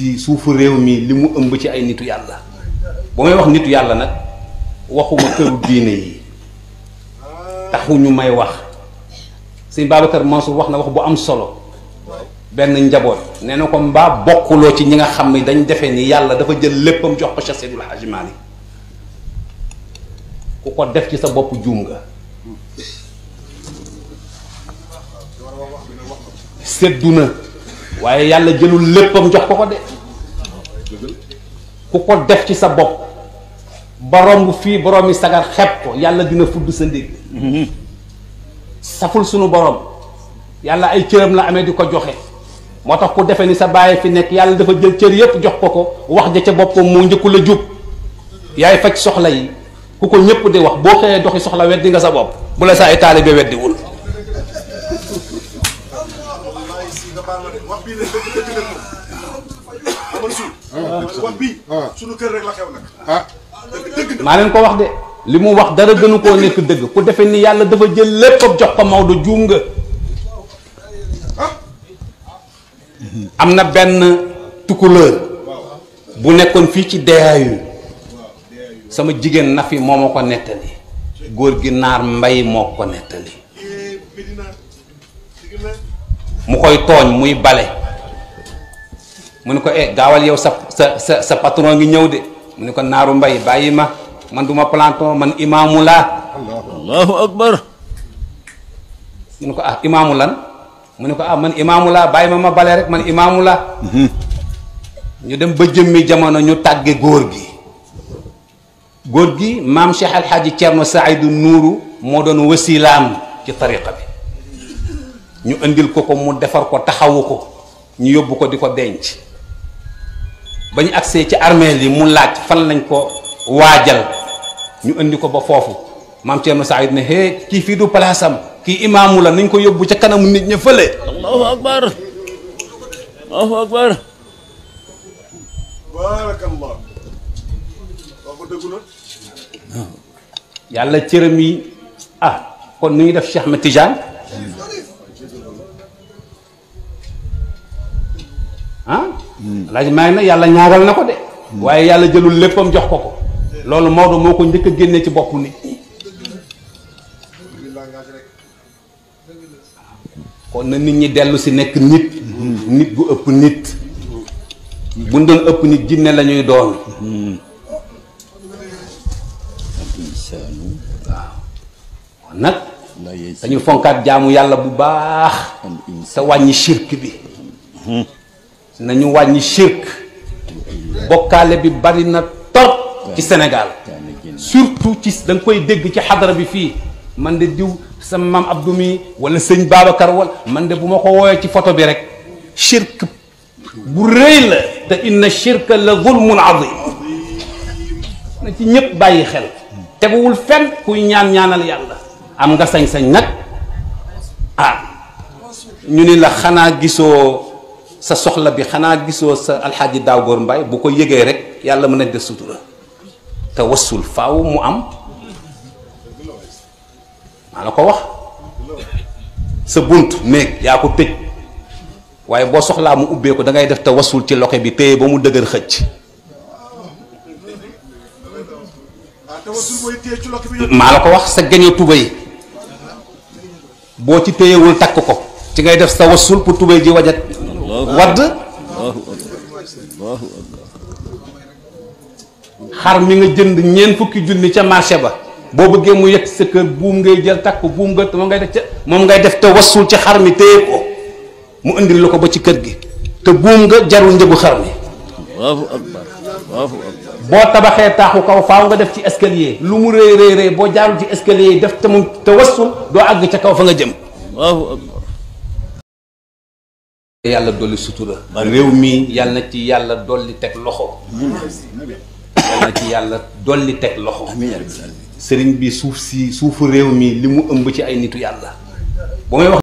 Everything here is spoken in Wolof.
si suufu réew mi li mu ëmb ci ay nitu yàlla bu may wax nitu yàlla nag waxuma këru diine yi taxuñu may wax sëñ Babacar Mansour wax na wax bu am solo benn njaboot nee na ko mbaa bokkuloo ci ñi nga xam ne dañ defee ni yàlla dafa jël léppam jox ko Cheikh Seydil Hadji Malick ku ko def ci sa bopp juum nga seddu na waaye yàlla jëlul léppam jox ko ko de ku ko def ci sa bopp ba romb fii boroomi sagar xeeb ko yàlla dina fudd sa ndig saful sunu borom yàlla ay cëram la amee di ko joxe moo tax ku defee ni sa bàyyi fi nekk yàlla dafa jël cër yépp jox ko ko wax ja ca boppam moo njëkku la jub yaay faj soxla yi ku ko ñëpp di wax boo xëyee doxi soxla weddi nga sa bopp bu la saa ay taalibe weddiwul maa leen ko wax de li mu wax dara gënu koo nekk dëgg ku defe ni yàlla dafa jël lépp jox ko Maodo juum nga am na benn tukuleur bu nekkoon fii ci DAU sama jigéen Nafi moo ma ko nettali góor gi naar mbay moo ko nettali mu koy tooñ muy bale mu ne ko gaawal yow sa patron ngi ñëw de mu ne ko naaru mbay bàyyi ma man duma planton man imaamu laa allahu akbar mu ne ko imaamu lan mu ne ko man imaamu laa bàyyi ma bale rek man imaamu laa ñu dem ba jëmmi jamono ñu tàgge góor gi maam Cheikh Alxaaji Cerno Saidu Nuuru moo doon wasilaam ci tariqa bi ñu indil ko mu defar ko taxawu ko ñu yóbbu ko di ko denc ba ñu agsee ci armeel yi mu laaj fan lañ ko waajal ñu indi ko ba foofu maam Cerno Saidu ne hee kii fii du palaasam kii imaamu la nañ ko yóbbu ca kanamu nit ña fële. allahu akbar allahu akbar baarakallah yàlla cëram yi kon nu ñu def Cheikh Ahmed Tidiane laaj maa ngi nag yàlla ñaagal na ko de waaye yàlla jëlul léppam jox ko ko loolu Maodo moo ko njëkk a génne ci bopp nit ñi kon na nit ñi dellu si nekk nit bu ëpp nit bu doon ëpp nit jinne la ñuy doon waaw nag dañu fonkaat jaamu yàlla bu baax te wàññi shirk bi nañu wàññi shirk bokkaale bi bari na torop ci Sénégal surtout ci da nga koy dégg ci xadara bi fii man de diw sama maam Abdou mi wala sëñ Babacar wala man de bu ma ko woowee ci photo bi rek shirk bu rëy la te inna shirka la zulmun azim na ci ñëpp bàyyi xel teguwul fenn kuy ñaanal yàlla am nga sañ-sañ nag ñu ni la xanaa gisoo sa soxla bi xanaa gisoo sa alxaaji daaw góor mbay bu ko yëgee rek yàlla mën a def sutura te wasul faaw mu am maa la ko wax sa bunt néeg yaa ko tëj waaye boo soxlaa mu ubbee ko da ngay def te wasul ci loxo bi téye ba mu dëgër xëcc maa la ko wax sa geño tubéy boo ci téyewul takk ko ci ngay def sa wasul pour tubéy ji wajat wadd xar mi nga jënd ñeent fukki junni ca marché ba boo bëggee mu yegg sa kër buum ngay jël takk buum nga moom ngay def te wasul ci xar mi téye ko mu indil la ko ba ci kër gi te buum nga jarul njëgu xar mi boo tabaxee taaxu kaw faaw nga def ci escalier lu mu rëy rëy boo jaarul ci escalier yi def te mu te wasul doo àgg ca kaw fa nga jëm yàlla dolli sutura réew mi yàlla na ci yàlla dolli teg loxo yàlla na ci yàlla dolli teg loxo sëriñ bi suufu réew mi li mu ëmb ci ay nitu yàlla bu may wax